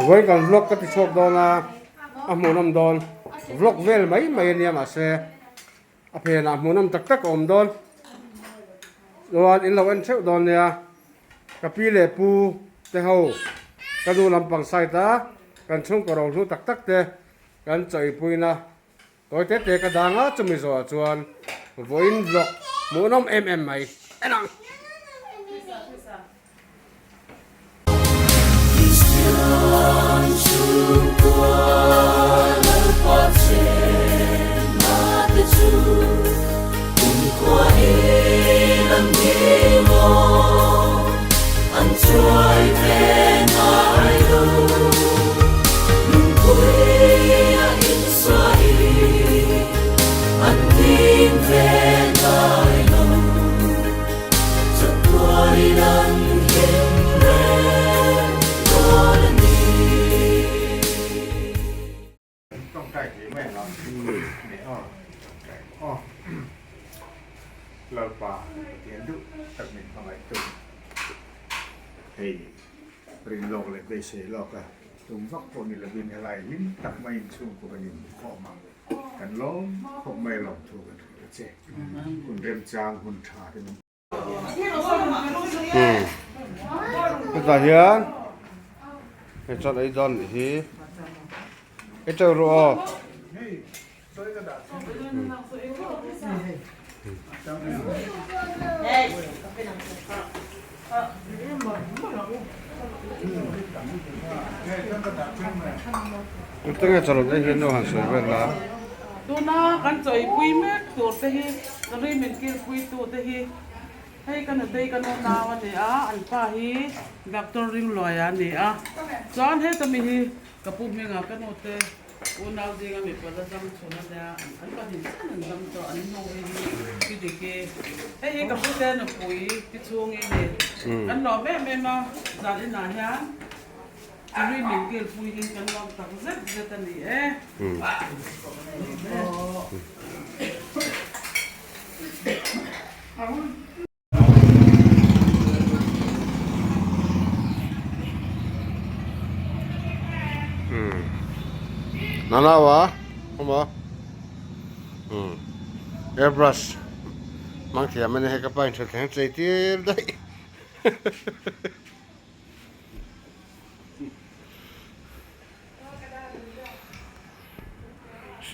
Vawiin kan vlog ka ti chhuak dawn a, a hmuhnawm dawn. Vlog vel mai mai a nia mahse a phenah hmuhnawm tak tak a awm dawn. Chuan in lo en theuh dawn nia. Ka pi leh pu te ho ka nu lampang side a kan chhungkaw rohlu tak tak te kan chawipuina Tawi te te ka dang a, chumi zawhah chuan vawiin vlog hmuhnawm em em mai en ang. Lalpa Pathian duh tak min hmangaih tu hei rin lawk leh beisei lawk a tum vak pawh ni lovin helai hlim tak maiin chhungkaw kan inkhawm a kan lawm khawp mai lawm thu kan hrilh a che hun remchang hun tha te min Hetah hian hei chuan ei dawn nih hi ei teuh ru aw. Tute nge chawlh ei hian nu han sawi vel la. Tuna kan chawipui mek tur te hi Ri min kilpui tu te hi hei ka nutei ka nu nau a ni a, an pa hi Doctor Ringluaia a ni a, chuan heta mi hi ka pu hmingah ka nute Unau zinga mipa la dam chhun a nia, an pahnih chian an dam tawh, an nu hi hi pi dik i, hei hi ka pute nupui pi chhungi ni, kan lawm em em a, zan inah hian Churi min kil pui hi kan lawm tak zet zet a ni e. Nanawa awm airbrush hmang thiam a ni hei ka pa in thut thleng chei tir daih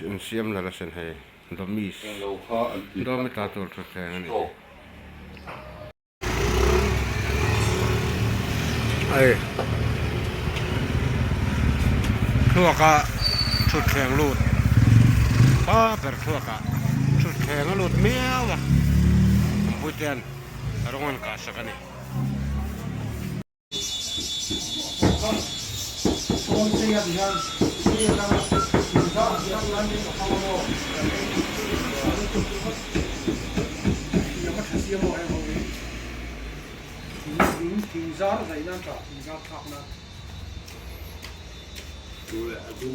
an siam la la sen hei dawmis dawmi ta tur thut thleng a ni. Hei thluaka thutthleng lut pa ber thluakah thutthleng a lut miau a computer rawng an kah sak a ni.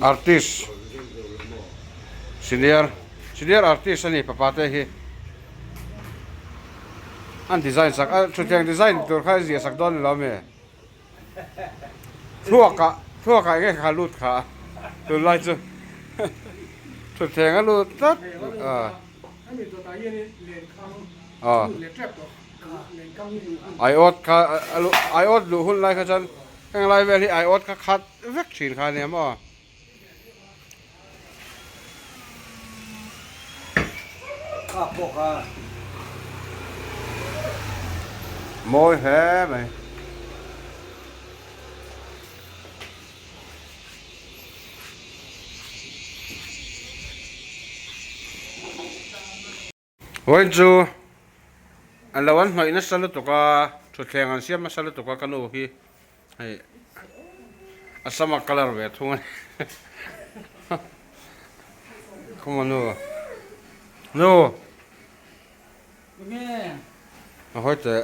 Artist senior senior artist a ni papa te hi an design sak a thuthleng design tur kha a ziah sak dawn ni lo ami thluak ah thluak ah enge kha lut kha tunlai chu thuthleng a lut tlat a. Aiawt kha aiawt luh hun lai kha chuan heng lai vel hi aiawt kha khat vek thin kha ania maw. Mawi hle mai. Vawiin chu an lo an hnawih nasa lutuk a, thutthleng an siam nasa lutuk a ka nu hi hei a sam a colour ve thung a ni come on nu nu a hawi teh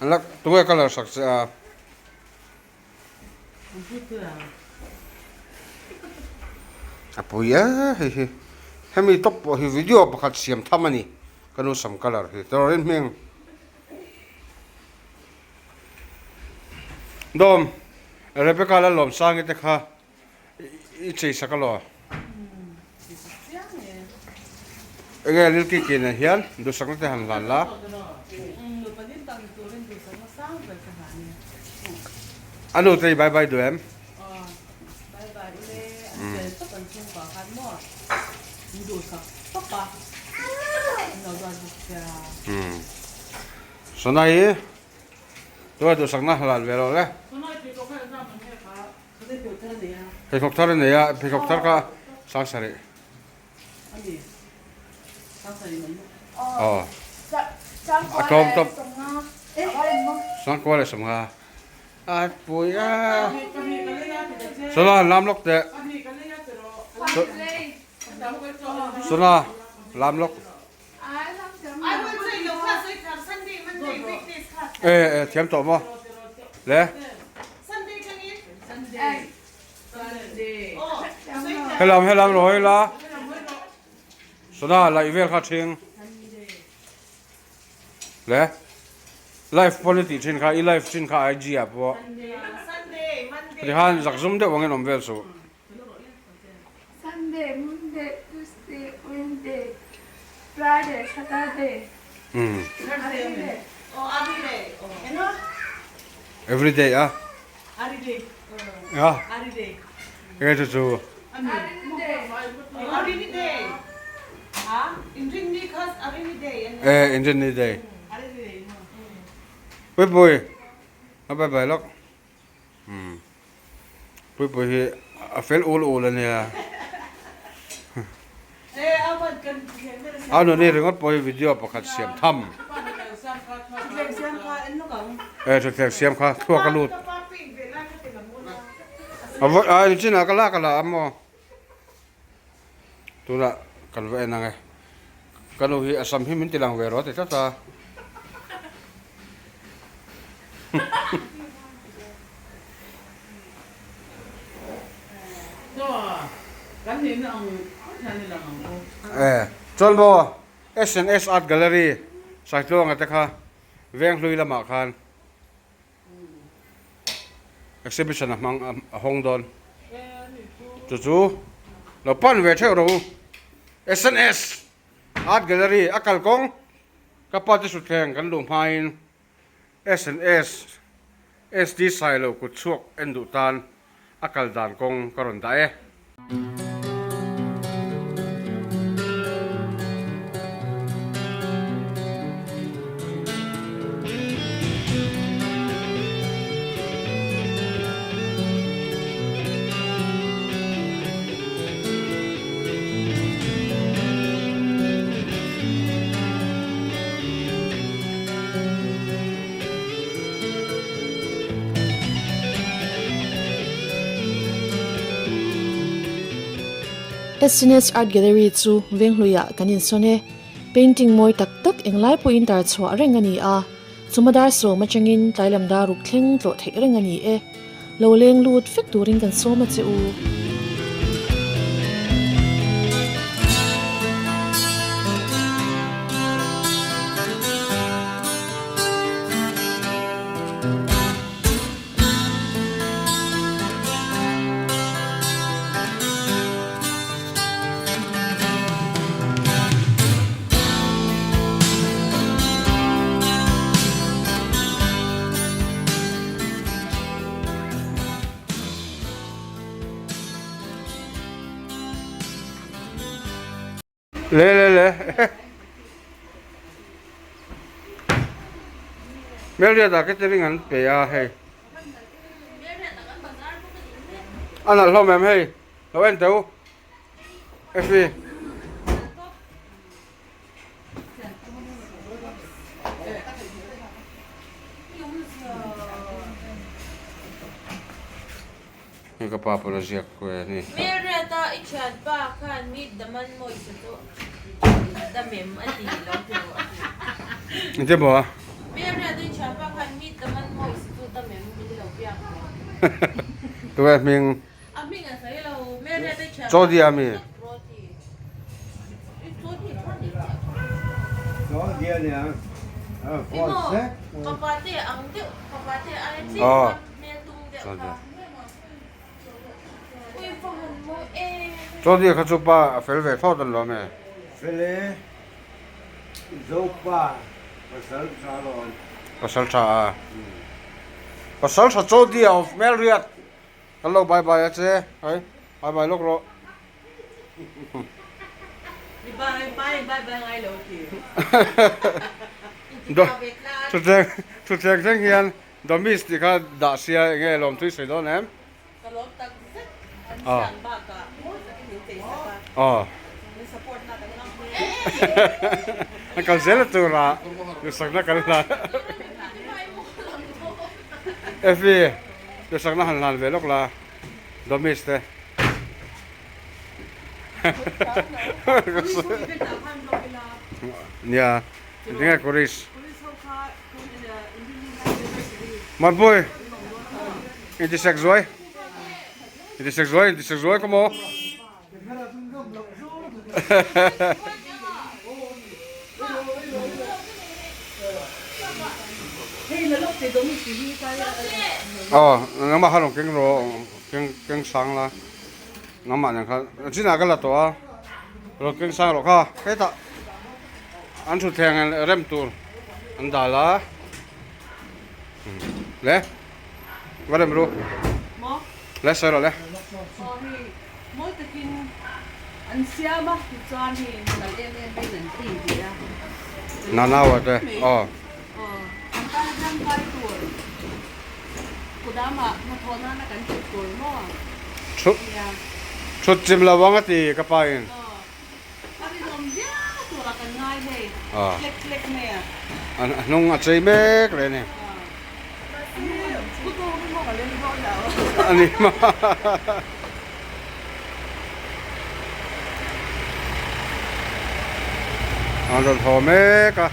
an la tunge colour sak che a. A pui e hei hi hemi top pawh hi video pakhat siam tham a ni ka nu sam colour hi tawrin hming dawm. Rebecca Lalawmsangi te kha i chei sak alaw? Enge Lil Kiki nen hian duhsakna te han hlan la. A nu te i bye bye duh em? Sona hi Tunah duhsakna hlan ve lo le. Pheikhawk thar a nei a, pheikhawk thar kha sang sarih. Aw. A tlawm tawp. Sangkua leh sawmnga. A pui a. Sona han lam lawk teh. Sona lam lawk. E e thiam tawh maw le helam helam lo hawi la sona laih vel kha thing le live pawn i tih thin kha i live thin kha IG ah pawh tikhan zakzum deuh angin awm vel suh. Sunday, Monday, Tuesday, Wednesday, Friday, Saturday, Saturday. Every day a. Ya. Enge chu chu. Eh, Inrinni day. Pui pui. Bye bye lok. Umm Puipui hi a fel ul ul a nia. A nuni ringawt pawh hi video pakhat siam tham. E thuthleng siam kha thluak a lut. A vawi a chinah ka lak a la a maw. Tunah kan va en ang e. Ka nu hi a sam hi min ti lang ve rawh a ti tlat a. E chuan maw S&S Art Gallery Saitluanga te kha Venghlui lamah khan Exhibition a hmang a hawng dawn. Chu chu lo pan ve theuh rawh u. SNS Art Gallery a kalkawng ka pa te sutthleng kan luh hmain SNS SD Sailo kut chhuak en duh tan a kal dan kawng ka rawn dah e. SNS Art Gallery chu Venghluiah kan insawn e. Painting mawi tak tak englai pawhin tar chhuah reng a ni a, chuma dar sawm atangin tlailam dar ruk thleng tlawh theih reng a ni e. Lo leng lut vek turin kan sawm a che u. Le le le Hmelhriatah catering an pe a hei a nalh hlawm em hei lo en teh u Effie. Hei ka pa pawn a ziak ve a ni. Hmelriata i thianpa khan mi daman mawisa chu damem a ti lo ti rawh a ti. Engti maw a? Hmelriata i thianpa khan mi daman mawisa chu damem min lo biak rawh. Tunge hming? A hming a sawi lo. Hmelriata i thianpa Chawdi a mi? Rawh a ti. Chawdi chawdi Chawdi a nia. Emaw papa te ang deuh papa te ai tlem kha hmel tum deuh kha. Chawlhni kha chu pa a fel ve thlawt an lawm e. Fel e, Zopa pasal tha alawm. Pasal tha a. Pasal tha Chawlhni a of Melriat. Kan lo bye bye a che. Hai, bye bye lawk rawh. Thutthleng thleng hian Domis tih kha dah sia enge lawmthui sawi dawn em? Ka lawm tak zet an siam bakah mawi takin min chei sak a, min support na kan ngam hle. An kal zel a turah duhsakna kan hlan. Effie duhsakna han hlan ve lawk la Domis te. Nia tinge Kuris. Manpui intisek zuai intisek zuai intisek zuai ka maw. Aw nangmah kha rawn keng rawh keng keng sang la nangmah nen khan chinah ka la tawh a rawn keng sang rawh kha hetah an thutthleng rem tur an dal a le va rem ru le sawi rawh le. Mawi takin an siam a tichuan hei nalh em em maiin an paint leh a. Nanaua te aw. Aw an tan tangkai tur kudamah hnathawh nana kan thut tur maw? Thut thut chim lo ang a ti ka pa in. Aw a rinawm viau turah kan ngai hei tlek tlek mai a. A hnung a chei mek leh a ni. A ni ma. An rawn haw mek a.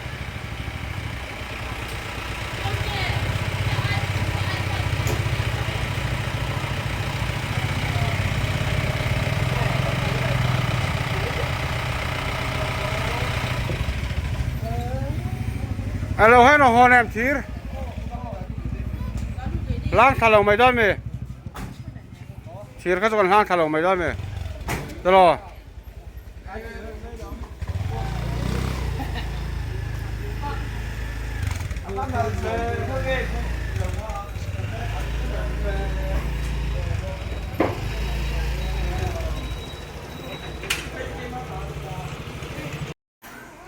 Alo hen a hawn em thir lang thla lo mai dawn mi thir kha chu kan hlang thla lo mai dawn mi chalo.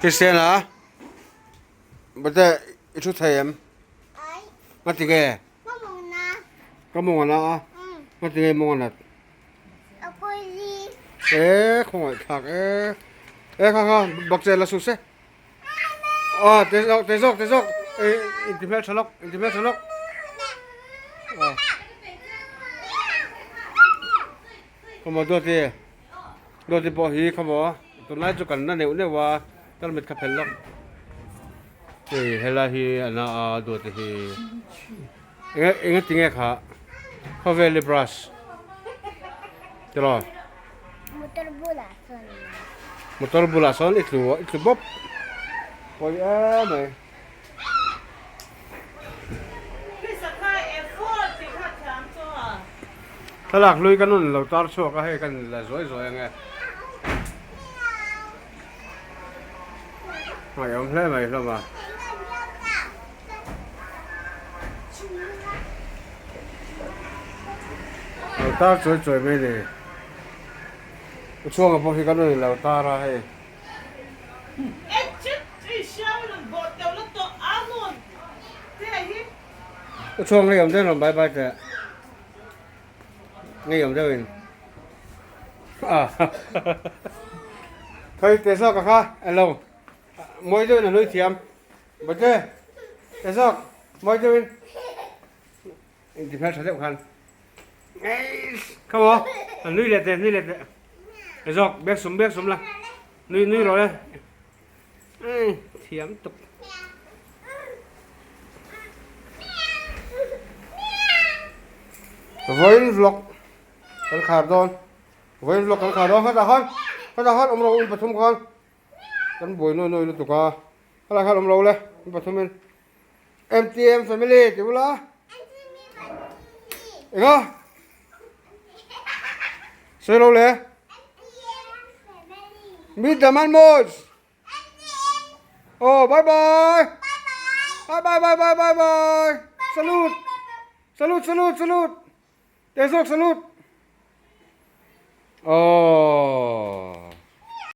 Kristiana bate i thu thei em? Nga ti nge? Ka mawng a na a? Nga ti nge mawng a nat? E khawngaih thlak e. E kha kha bakcheh la suh se. Aw te zawk te zawk te zawk e inti hmel tha lawk inti hmel tha lawk. Aw. Khawmaw duati duati pawh hi khawmaw tunlai chu kan la neuh neuh a tarmit kha phel lawk. Hei helai hi a na a duati hi. Enge enge tinge kha khawvel i brush tiraw Motor bulah sawn motor bulah sawn i tlu i tlu bawp pawi em mai. Thlalak hlui ka nun lo tar chhuak a hei kan la zuai zuai ange ngaihawm hle mai hlawm a. Lo tar chuai chuai mai ni. U chhuanga pawh hi kan rawn inlo tar a hei. U chhuang ngei awm deuhin rawn bye bye teh. Ngei awm deuhin. Khawi teh zawk a kha elo. Mawi deuhin a nui thiam. Bawte, e zawk, mawi deuhin inti hmel tha deuh khan. Come on, a nui leh teh, nui leh teh. E zawk, bek sum, bek sum la. Nui, nui rawh le. Thiam tuk. Vawiin vlog kan khar dawn. Vawiin vlog kan khar dawn. Khatah khan, khatah khan awm rawh u pathum khan. Kan buai nuai nuai lutuk a. Helai khan awm lo le in pathum in MTM family ti ula enga sawi lo le. Meet the Manmoys. Oh, bye bye. Bye bye bye bye bye bye. Salute. Salute salute salute. Te zawk salute. Oh.